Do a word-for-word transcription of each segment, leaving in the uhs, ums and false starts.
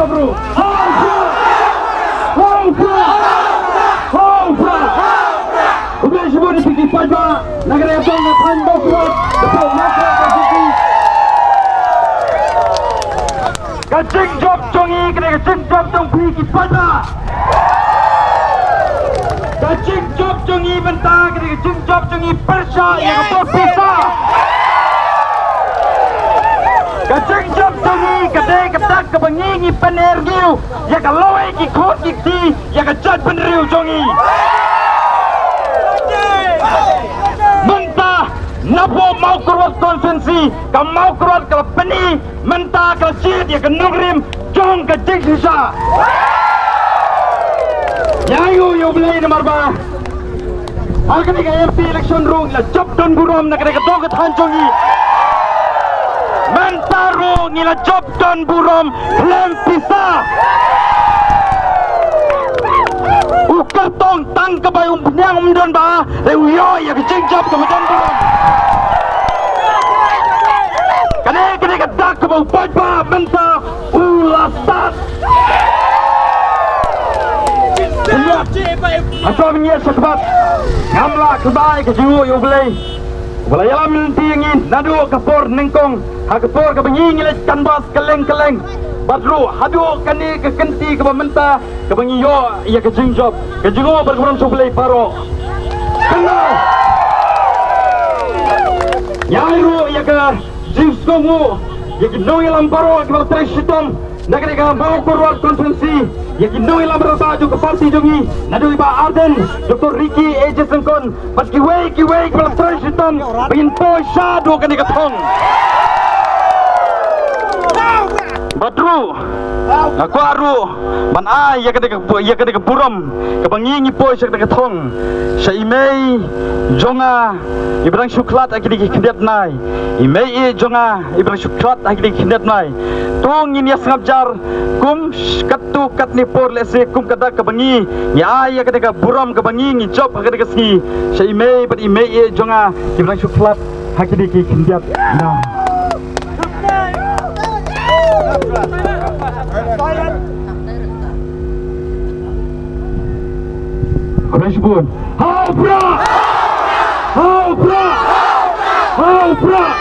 Bro. Hau Prah! Hau Prah! Hau Prah! Khublei shibun ïa phi ki paidbah na ka dei ka tong ka thaiñ Mawkyrwat, ka pok Mawkyrwat ka jong phi. Ka jingjop jong ngi ka dei ka jingjop jong phi ki paidbah. Ka jingjop jong ngi mynta ka dei ka jingjop jong ngi pyrshah ïa ka bor pisa. Ka jingjop jong ngi ka dei ka dak kaba ngi ngi pynïarngiu ïa ka lawei ki khun ki kti ïa ka jaitbynriew jong ngi. Mynta napoh Mawkyrwat constituency ka Mawkyrwat ka la pyni mynta ka la jied ïa ka nongrim jong ka jingshisha. Ïa u ïa U Blei namar ba ha kane ka M P election ruh ngi la jop don burom na kane ka dong ka thaiñ jong ngi. Mynta ruh ngi la jop don burom khlem pisa. U kyrtong tang kaba um bniang um don ba re u ïoh ïa ka jingjop kaba don burom. Kane kane ka dak kaba u paidbah mynta u la stad. Hynrei ha ka ban ïa shakhmat ngam lah khlaiñ ka jingïoh ïa U Blei. Ba la ïalam lynti ïa ngi naduh ka por nyngkong ha ka por kaba ngi ngi leit canvass kylleng kylleng. Bad ruh haduh kane ka kynti kaba mynta kaba ngi ïoh ïa ka jingjop, ka jingïoh bad ka burom sha U Blei baroh. Kynmaw ïa ruh ïa ka jingsngewnguh ïa ki nongïalam baroh kiba la trei shitom na ka dei ka Mawkyrwat constituency, ïa ki nongïalam rangbah jong ka party jong ngi, naduh i Bah Ardent, Doctor Ricky A J Syngkon, bad kiwei kiwei kiba la trei shitom ba ngin poi shaduh kane ka thong. Bad ruh nga kwah ruh ban ai ïa kane ka bu-, ïa kane ka burom kaba ngi ngi poi sha kane ka thong sha i mei jong nga iba dang shu khlad ha kine ki khyndiat bnai. I mei i jong nga iba dang shu khlad ha kine ki khyndiat bnai. To ngin ïa sngap jar kum sh-, katto katne por lehse kum ka dak kaba ngi ngi ai ïa kane ka burom kaba ngi ngi jop ha kane ka sngi sha i mei bad i mei i jong nga iba dang shu khlad ha kine ki khyndiat bnai. Khublei shibun. Hau Prah! Hau Prah! Hau Prah!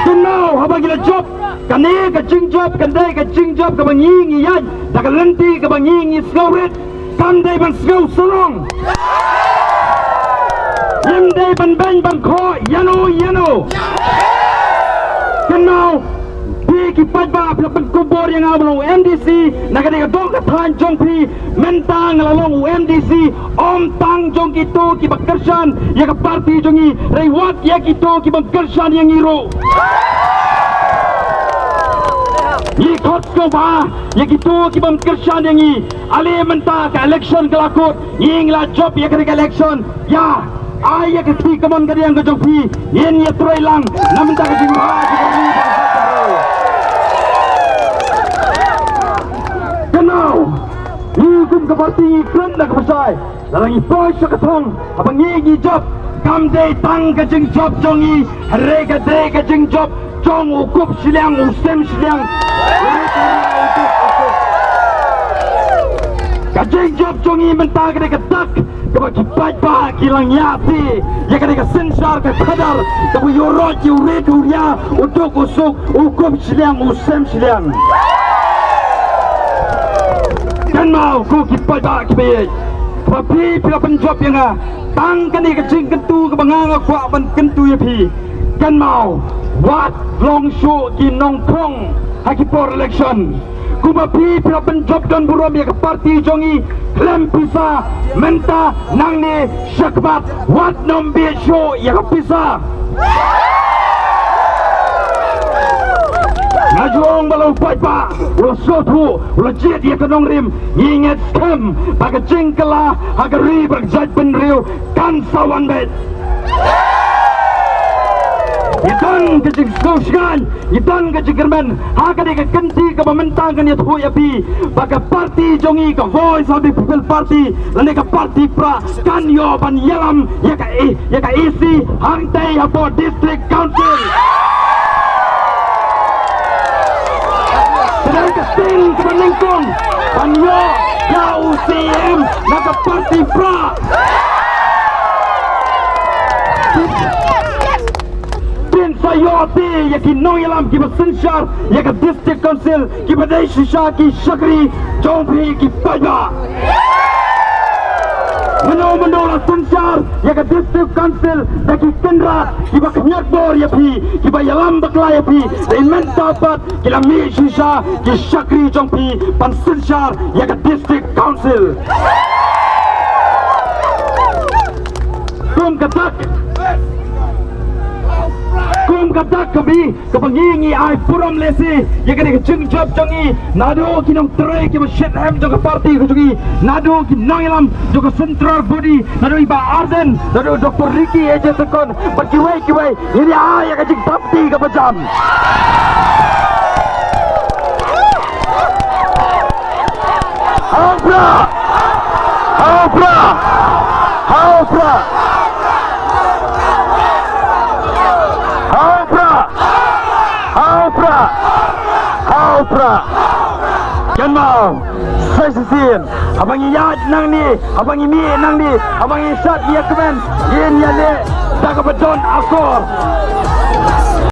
Kynmaw haba ngi la jop, kane ka jingjop kan dei ka jingjop kaba ngi ngi ïaid da ka lynti kaba ngi ngi sngewrit. Kam dei ban sngew sarong. Ym dei ban beiñ ban khoh ïano ïano. Kynmaw, phi ki paidbah phi la pynkup bor ïa nga ban long u M D C na ka dei ka dong ka thaiñ jong phi. Mynta nga la long u M D C ym tang jong kito kiba kyrshan ïa ka party jong ngi, hynrei wat ïa kito kiba kyrshan ïa ngi ruh. Ngi khot sngewbha ïa kito kiba kyrshan ïa ngi. Ale mynta ka election ka la kut, ngi ngi la jop ïa kane ka election. Ïa, ai ïa ka kti kamon ka diang ka jong phi, ngin ïa trei lang na mynta ka jingbha jong ka ri. Kynmaw, ngi kum ka party ngi kren da ka pyrshah. Lada ngi poi sha ka thong, haba ngi ngi jop, kam dei tang ka jingjop jong ngi, hynrei ka dei ka jingjop jong u kup shiliang, u sem shiliang. Ka jingjop jong ngi mynta ka dei ka dak kaba ki paidbah ki la ngiah te ïa ka dei ka synshar ka khadar kaba ïaroh ïa u rit u ria, u duk u suk, u kup shiliang, u sem shiliang. Kynmaw ko ki paidbah kiba ïeit, ba phi phi la pynjop ïa nga. Tang kane ka jingkyntu kaba nga nga kwah ban kyntu ïa phi. Kynmaw, wat long shuh ki nongphrong ha ki por election. Kumba phi phi la pynjop don burom ïa ka party jong ngi khlem pisa, mynta nangne shakhmat wat nym bit shuh ïa ka pisa. Nga ju ong ba la u paidbah u la sngewthuh, u la jied ïa ka nongrim. Ngi ngeit skhem ba ka jingkylla ha ka ri bad ka jaitbynriew kan sa wan beit. Ngi don ka jingsngewsngaiñ, ngi don ka jingkyrmen ha kane ka kynti kaba mynta ngan ïathuh ïa phi ba ka party jong ngi, ka Voice of the People Party lane ka party Prah kan ïoh ban ïalam ïa ka E, ïa ka E C hangtei hapoh District Council. Ka dei ka sting Kong ban ïoh ïa u C M na ka party Prah. Phin sa ïoh te ïa ki nongïalam kiba synshar ïa ka District Council kiba dei shisha ki shakri jong phi ki paidbah. Mano mano la synshar ïa ka District Council da ki kynrad kiba khñiot bor ïa phi, kiba ïalam bakla ïa phi, dei mynta pat ki la mih shisha ki shakri jong phi ban synshar ïa ka District Council. Kum ka dak, kum ka dak ka bi kaba ngi ngi ai burom lehse ïa kane ka jingjop jong ngi, naduh ki nongtrei kiba shitrhem jong ka party ka jong ngi, naduh ki nongïalam jong ka central body, naduh i Bah Ardent, naduh Doctor Ricky A J Syngkon bad kiwei kiwei. Ngi ïa ai ïa ka jingthap kti kaba jam. Ha u Prah! Ha u Prah! Ha u Prah! Ha u Prah! Ha u Prah! Ha u Prah! Kynmaw, sa shisien, haba ngi ïaid nangne, haba ngi mih nangne, haba ngi shad ïa kmen, ngin ïaleh da kaba don akor.